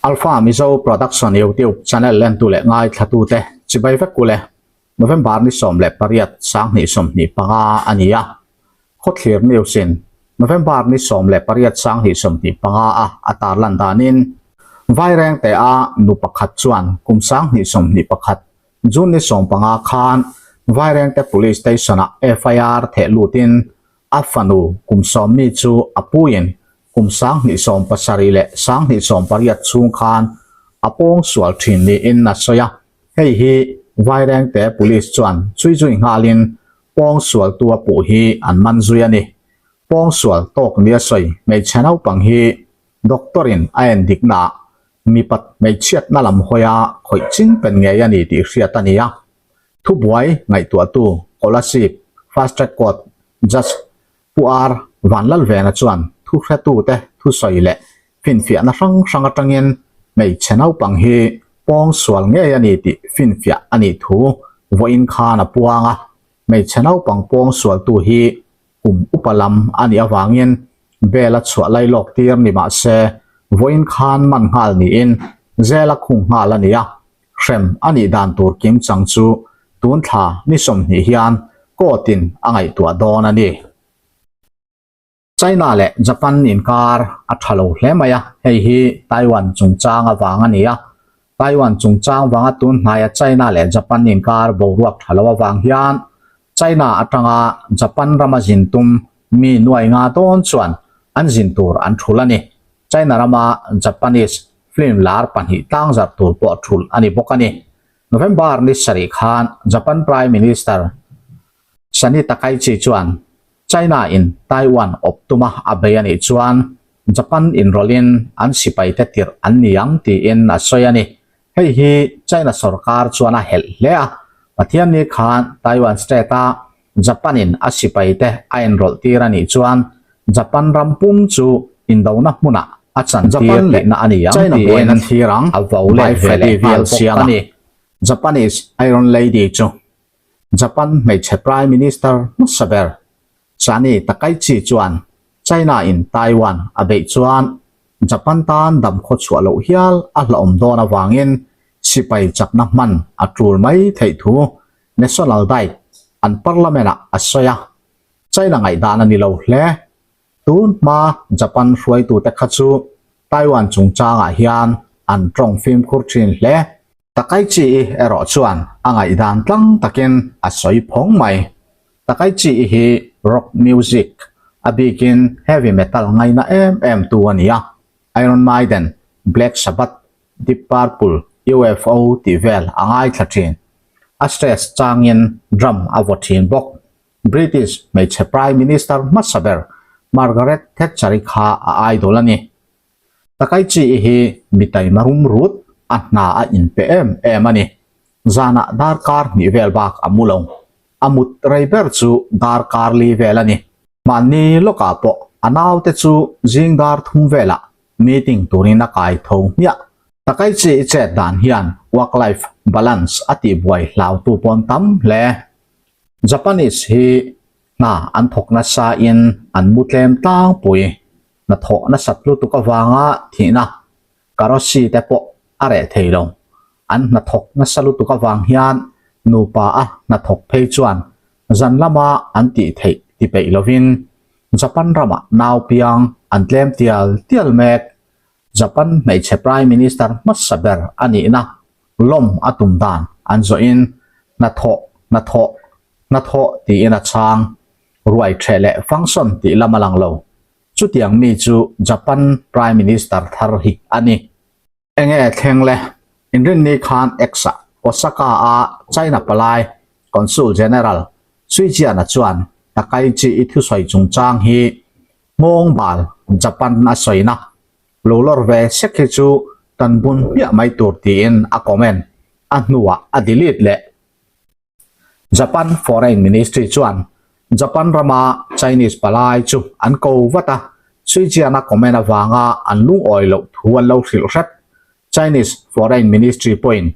Alpha Mizo Production YouTube channel lentu leh ngaithlatute chibai vek ule. November ni 18 2025 a ni a. Khawthlir News in November ni 18 2025 a a tarlan danin Vairengte a nu pakhat chuan kum 2021 June ni 15 khan Vairengte Police Station ah FIR theh lutin a fanu kum sawm mi chu a puiin kum 2017 leh 2018 chhung khan a pawng sual thin niin a sawi a. Hei hi Vairengte Police chuan chhui zui nghalin pawng sualtu a puh hi an man zui a ni. Pawng sual tawk nia sawi hmeichhe naupang hi doctor in a en diknaah mipat hmeichhiatna lam hawia khawih ching pen ngei a ni tih hriat a ni a. Thubuai ngaihtuahtu Kolasib Fast Track Court Judge Pu Ar Vanlalvena chuan thuhretute thusawi leh finfiahna hrang hrang atangin hmeichhe naupang hi pawng sual ngei a ni tih finfiah a nih thu vawiin khan a puang a. Hmeichhe naupang pawng sualtu hi kum upa lam a nih avangin bail a chhuah lai lawk tir ni mah se vawiin khan man nghal niin jail a khung nghal a ni a. Hrem a nih dan tur kim chang chu tun thla ni 20 hian court in a ngaihtuah dawn a ni. China leh Japan inkar a tha lo hle mai a, hei hi Taiwan chungchang avang a ni a. Taiwan chungchang vanga tun hnaia China leh Japan inkar boruak tha lo avang hian China atanga Japan rama zin tum mi nuai nga dawn chuan an zin tur an thul a ni. China rama Japanese film lar pahnih tlangzarh tur pawh thulh a ni bawk a ni. November ni sarih khan Japan Prime Minister Sani Takaichi chuan China in Taiwan awp tuma a bei a nih chuan Japan inrawlhin an sipaite tirh an ni ang tiin a sawi a ni. Hei hi China sorkar chuan a helh hle a, Pathianni khan Taiwan Strait a Japan in a sipaite a inrawlh tir a nih chuan Japan ram pum chu indona hmunah a chantir tihna a ni ang tiin a vo let ve leh nghal bawk a ni. Japanese Iron Lady chu Japan hmeichhe Prime Minister hmasa ber Sani Takaichi chuan China in Taiwan a beih chuan Japan tan dam khaw chhuah loh hial a hlauhawm dawn avangin sipai chakna hman a tul mai theih thu National Diet an parliament ah a sawi a, China ngaihdan a ni lo hle. Tun hma Japan hruaitute kha chu Taiwan chungchangah hian an tawng fimkhur thin hle. Takaichi-i erawh chuan a ngaihdan tlang takin a sawi phawng mai. Takaichi-i hi rock music, a bikin heavy metal ngaina em em tu a ni a. Iron Maiden, Black Sabbath, Deep Purple, UFO tih vel a ngaithla thin. A stress changin drum a vaw thin bawk. British hmeichhe Prime Minister hmasa ber Margaret Thatcher-i kha a idol a ni. Takaichi-i hi mi taima rum rut, a hna a inpe em em a ni. Zanah darkar hnih vel bak a mu lo. A mut rei ber chu darkar li vel a ni. Mahni lawkah pawh a naute chu zing dar thum velah meeting turin a kai tho hmiah. Takaichi-i chet dan hian work-life balance a tihbuai hlautu pawn tam hle. Japanese hi hna an thawk nasa in an mu tlem tlangpui, hnathawh nasat lutuk avanga thihna karoshi te pawh a reh thei lo. An hnathawk nasa lutuk avang hian nupa a hnathawk phei chuan zan lama an tih theih ti peih lovin Japan ramah nau piang an tlem tial tial mek. Japan hmeichhe Prime Minister hmasa ber a nihna lawm a tum dan an zawhin hnathawh, hnathawh, hnathawh tiin a chhang. Ruai ṭheh leh function tih lam a lang lo. Chutiang mi chu Japan Prime Minister thar hi a ni. Enge thleng le? Inrinni khan X-ah Osaka-a China palai Consul General Sui Jian-a chuan Takaichi-i thusawi chungchang hi nghawng bal Japan a sawina lo lawr ve sek hi chu kan bun hmiah mai tur tiin a comment a hnuah a delete leh. Japan Foreign Ministry chuan Japan rama Chinese palai chu an ko vat a, Sui Jian-a comment avanga an lungawi loh thu an lo hrilh hrep. Chinese Foreign Ministry pawhin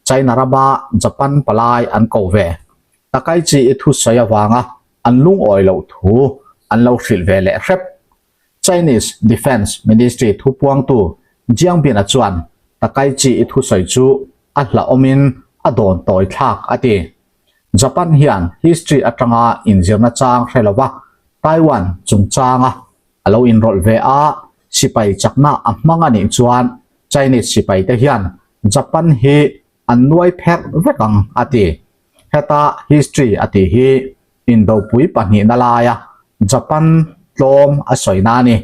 China rama Japan palai an ko ve. Takaichi-i thusawi avanga an lungawi loh thu an lo hrilh ve leh hrep. Chinese Defence Ministry thupuangtu Jiang Bin-a chuan. Takaichi-i thusawi chu a hlauhawmin a dawn tawi thlak a ti. Japan hian history atanga inzirna chang hre lova Taiwan chungchanga a lo inrawlh ve a, sipai chakna a hmang a nih chuan Chinese sipaite hian Japan hi an nuai pherh vek ang a ti. Heta history a tih hi Indopui pahnihna laia Japan tlawm a sawina a ni.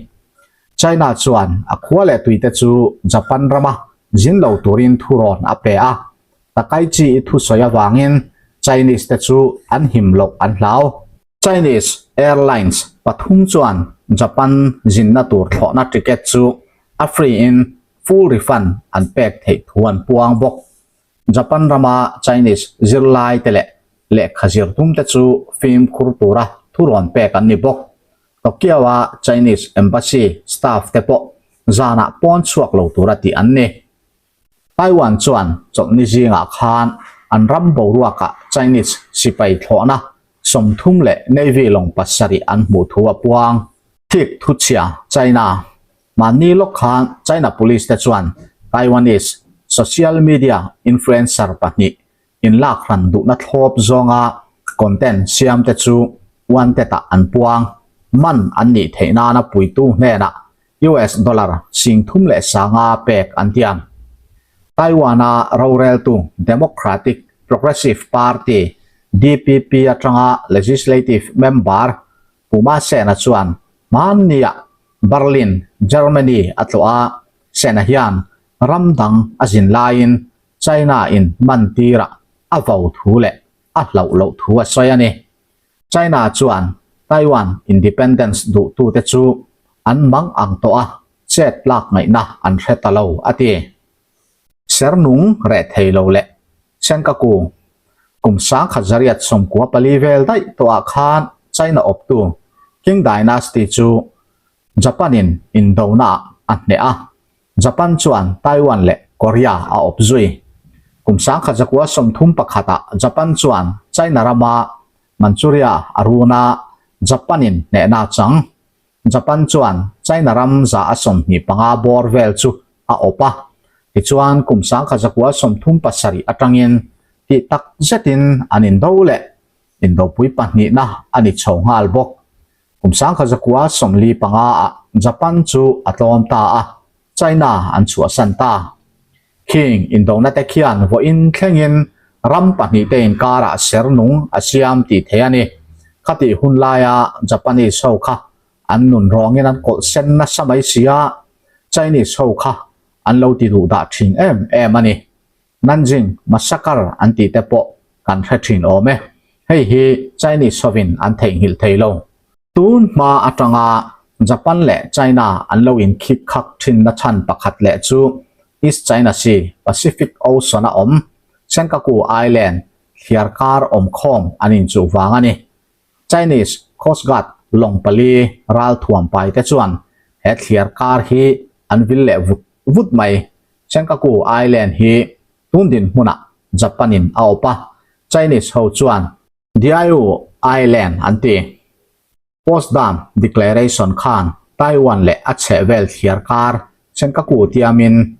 China chuan a khua leh tuite chu Japan rama zin lo turin thurawn a pe a, Takaichi-i thusawi avangin Chinese te chu an him loh an hlau. Chinese Airlines pathum chuan Japan zinna tur thlawhna ticket chu a free in full refund an pek theih thu an puang bawk. Japan rama Chinese zirlai te leh lehkha zir tum te chu fimkhur tura thurawn pek an ni bawk. Tokyo-a Chinese Embassy staff te pawh zanah pawn chhuak lo tura tih an ni. Taiwan chuan chawlhni zingah khan an ram boruakah Chinese sipai thlawhna 30 leh Navy lawng pasarih an hmuh thu a puang. Thik thuchhia China Mahni lawk khan China Police te chuan Taiwanese social media influencer pahnih inlak hran duhna thlawp zawnga content siam te chu wanted ah an puang. Man an nih theih nana puitu hnenah US dollar 35,000 pek an tiam. Taiwan-a roreltu Democratic Progressive Party, DPP, atanga legislative member Puma Sena chuan hmanniah Berlin, Germany a tlawh a, Sena hian ram dang a zin laiin China-in man tirah a vo thu leh a hlauh loh thu a sawi a ni. China chuan Taiwan independence duhtute chu an mang ang tawh a, chet lak ngaihna an hre ta lo, a ti. Ser nung reh thei lo leh Senkaku kum 1994 vel daih tawhah khan China awptu Qing Dynasty chu Japan-in indonaah a hneh a, Japan chuan Taiwan leh Korea a awp zui. Kum 1931 ah Japan chuan China rama Manchuria a run a, Japan-in hnehna a chang. Japan chuan China ram za a 25 bawr vel chu a awp a, tichuan kum 1937 atangin tih tak zetin an indo leh indopui pahnihna a ni chho nghal bawk. Kum 1945 ah Japan chu a tlawm ta a, China an chhuahsan ta. Khing indona te khian vawiin thlengin ram pahnihte inkarah ser nung a siam tih theih a ni. Khatih hun laia Japanese ho kha an nun rawngin an kawlh sen nasa mai si a, Chinese ho kha an lo ti duh dah thin em em a ni. Nanjing Massacre an tih te pawh kan hre thin awm e. Hei hi Chinese hovin an theihnghilh thei lo. Tun hma atanga Japan leh China an lo inkhik khak thinna chhan pakhat leh chu East China Sea, Pacific Ocean-a awm Senkaku Island thliar kar awmkhawm an inchuh vang a ni. Chinese Coast Guard lawng pali ralthuam pai te chuan he thliar kar hi an vil leh vut vut mai. Senkaku Island hi tun dinhmunah Japan-in a awp a, Chinese ho chuan Diaoyu Island an ti. Potsdam Declaration khan Taiwan leh a chhehvel thliar kar Senkaku tiamin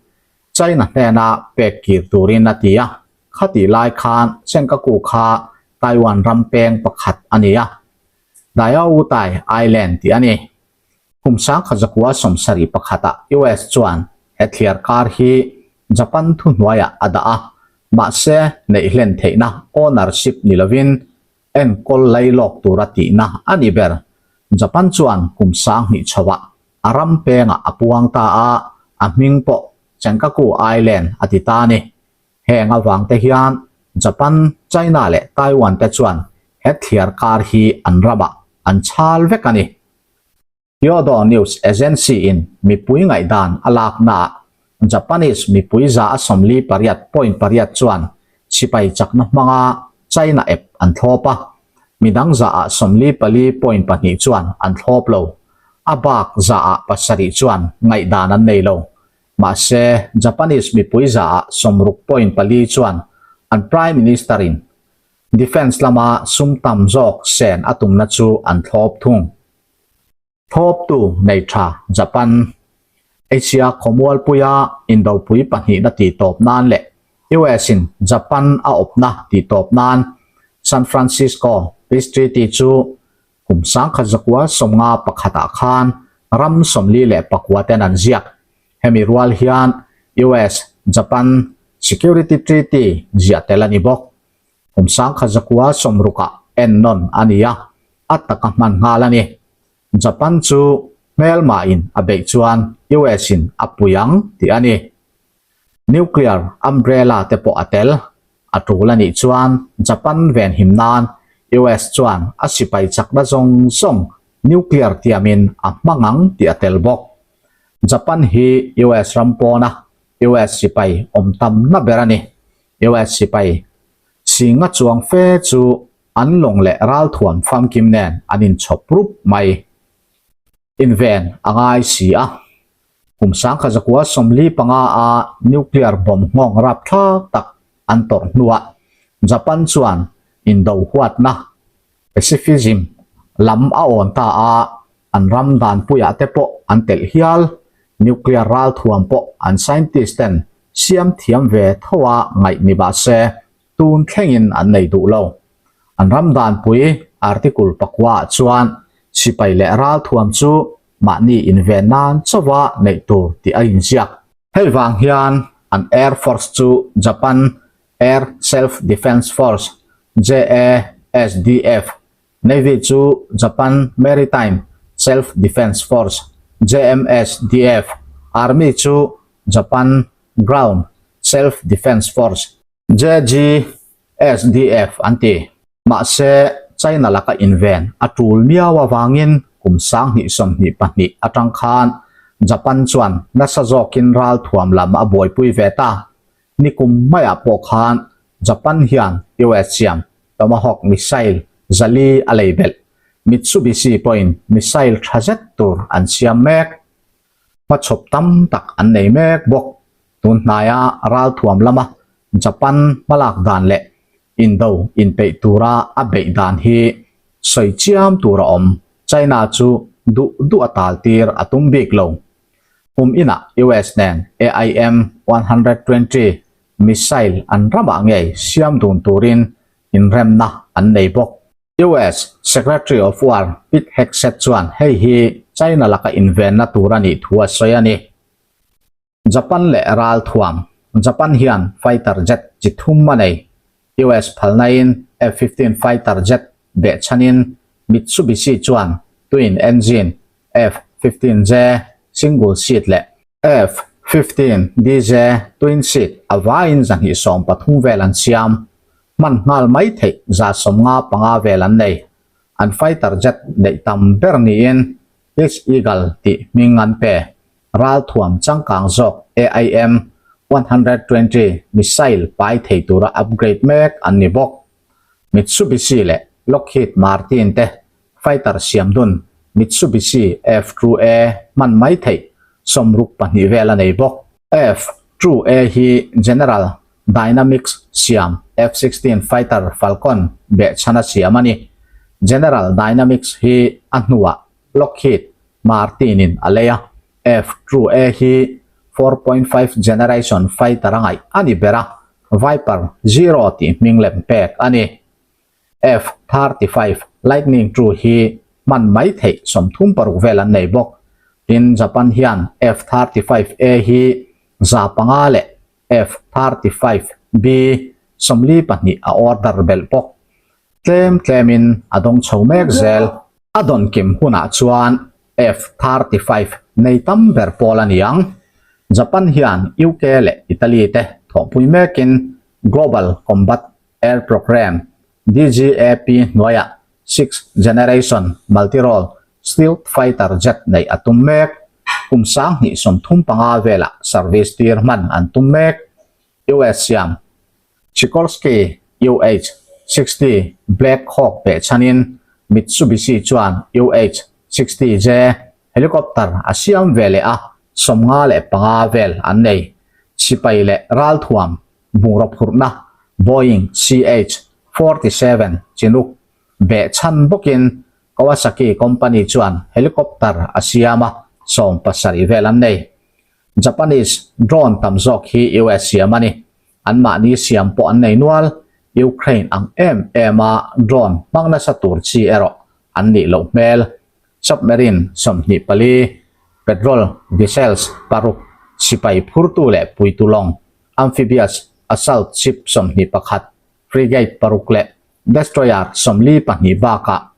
China hnena pek kir turin a ti a, khatih lai khan Senkaku kha Taiwan ram peng pakhat a ni a, Diaoyutai Island tih a ni. Kum 1971 ah US chuan he thliar kar hi Japan thuhnuaiah a dah a, mahse neih hlen theihna ownership ni lovin enkawl lai lawk tura tihna a ni ber. Japan chuan kum 2000 chhoah a ram pengah a puang ta a, a hming pawh Senkaku Island a ti ta a ni. Heng avang te hian Japan, China leh Taiwan te chuan he thliar kar hi an ramah an chhal vek a ni. Kyodo News Agency in mipui ngaihdan a laknaah Japanese mipui za a 48.8 chuan sipai chakna hmanga China ep an thlawp a, midang za ah 44.2 chuan an thlawp lo. A bak za ah pasarih chuan ngaihdan an nei lo. Mahse, Japanese mipui za ah 60.4 chuan an Prime Minister in Defence lama sum tam zawk sen a tumna chu an thlawp thung. Thlawptu nei tha Japan. Asia khawmualpuia indopui pahnihna tihtawp nan leh US-in Japan a awpna tihtawp nan San Francisco Peace Treaty chu kum 1951 ah khan ram 44 ten an ziak. Hemi rual hian US-Japan Security Treaty ziah tel a ni bawk. Kum 1960 ah ennawn a ni a, a taka hman nghal a ni. Japan chu hmelmahin a beih chuan US in a pui ang tih a ni. Nuclear umbrella te pawh a tel. A tul a nih chuan Japan venhim nan US chuan a sipai chakna zawng zawng nuclear tiamin a hmang ang tih a tel bawk. Japan hi US ram pawna US sipai awm tamna ber a ni. US sipai singa chuang fe chu An lawng leh ralthuam famkim nen an inchhawp rup mai. Inven a ngai si a. Kum 1945 a nuclear bomb nghawng rapthlak tak an tawrh hnuah Japan chuan indo huatna, pacifism, lam a awn ta a, an ram danpuiah te pawh an telh hial. Nuclear ralthuam pawh an scientist ten siam thiam ve tho a ngaih ni mahse tun thlengin an nei duh lo. An ram danpui article pakua ah chuan sipai leh ralthuam chu mahni inven nan chauha neih tur tih a inziak. Hei vang hian an Air Force chu Japan Air Self Defense Force, JASDF, Navy chu Japan Maritime Self Defense Force, JMSDF, Army chu Japan Ground Self Defense Force, JGSDF an ti. Mahse, China laka inven a tul miau avangin kum 2022 atang khan Japan chuan nasa zawkin ralthuam lam a buaipui ve ta. Nikum maiah pawh khan Japan hian US siam Tomahawk missile 400 a lei belh. Mitsubishi pawhin missile tha zet tur an siam mek. Hmachhawp tam tak an nei mek bawk. Tun hnaia ralthuam lama Japan hmalak dan leh indo inpeih tura a beih dan hi sawi chiam tur a awm. China chu duh duh a tal tir a tum bik lo. Kum inah US nen AIM 120 missile an ramah ngei siam dun turin inremna an nei bawk. US Secretary of War Pete Hegseth chuan hei hi China laka invenna tur a nih thu a sawi a ni. Japan leh ralthuam, Japan hian fighter jet chi thum a nei. US phalnain F-15 fighter jet behchhanin Mitsubishi chuan twin engine F-15J single seat leh F-15DJ twin seat a vaiin 230 vel an siam. Hman nghal mai theih 155 vel an nei. An fighter jet neih tam ber niin Pitch Eagle tih hming an pe. Ralthuam changkang zawk AIM 120 missile pai thei tura upgrade mek an ni bawk. Mitsubishi leh Lockheed Martin te fighter siam dun Mitsubishi F-2A hman mai theih 62 vel a nei bawk. F-2A hi General Dynamics siam F-16 fighter Falcon behchhana siam a ni. General Dynamics hi a hnuah Lockheed Martin-in a lei a, F-2A hi 4.5 generation fighter a ngaih a ni ber a, Viper Zero tih hming lem pek a ni. F-35 Lightning II hi hman mai theih 36 vel an nei bawk. Tin, Japan hian F-35A hi 500 leh F-35B 42 a order belh bawk. Tlem tlemin a dawng chho mek zel. A dawn kim hunah chuan F-35 nei tam ber pawl a ni ang. Japan hian UK leh Italy te thawhpui mekin Global Combat Air Programme, DGAP, hnuaiah Sixth Generation Multi-Role Stealth Fighter Jet neih a tum mek. Kum 2035 velah service tir hman an tum mek. US siam Sikorsky UH-60 Black Hawk behchhanin Mitsubishi chuan UH-60J helicopter a siam ve leh a, 55 vel an nei. Sipai leh ralthuam bungraw phurhna Boeing CH-47 Chinook behchhan bawkin Kawasaki company chuan helicopter a siam a, 70 vel an nei. Japanese drone tam zawk hi US siam a ni. Anmahni siam pawh an nei nual. Ukraine ang em em a drone hmang nasa tur chi erawh an nih loh hmel. Submarine 24, petrol vessels paruk, sipai phurtu leh puitu lawng, amphibious assault ship 21, frigate paruk leh destroyer 42 bakah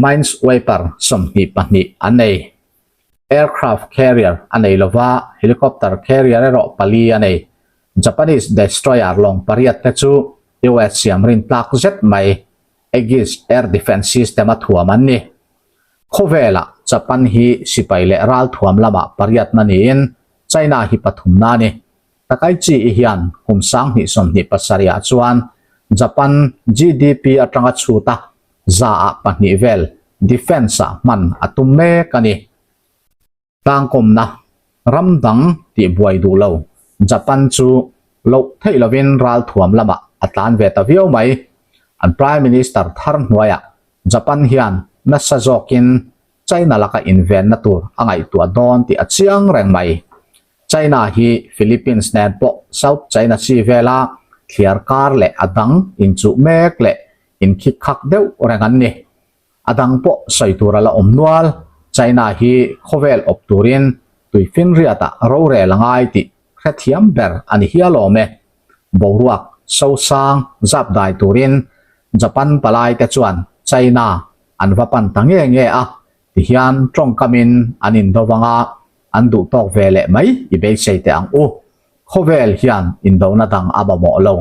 minesweeper 22 an nei. Aircraft carrier a nei lova, helicopter carrier erawh pali a nei. Japanese destroyer lawng pariat te chu US siam rin tlak zet mai Aegis air defence system a thuam an ni. Khawvelah Japan hi sipai leh ral thuam lamah pariatna niin China hi pathumna a ni. Takaichi-i hian kum 2027 ah chuan Japan GDP atanga chhut a za ah pahnih vel defence ah hman a tum mek a ni. Tlangkawmna ram dang tih buai duh lo Japan chu loh theih lovin ralthuam lamah a tlan ve ta viau mai. An Prime Minister thar hnuaiah Japan hian nasa zawkin China laka invenna tur a ngaihtuah dawn tih a chiang reng mai. China hi Philippines nen pawh South China Sea vela thliar kar leh a dang inchuh mek leh inkhik khak deuh reng an ni. A dang pawh sawi tur a la awm nual. China hi khawvel awp turin tuifinriatah rorel a ngai tih hrethiam ber a ni hial awm e. Boruak sosang zap dai turin Japan palai te chuan China an va pan ta nge nge a, tihian tawngkamin an indo vang a, an duh tawk ve leh mai i beisei teh ang u. Khawvel hian indona dang a mamawh lo.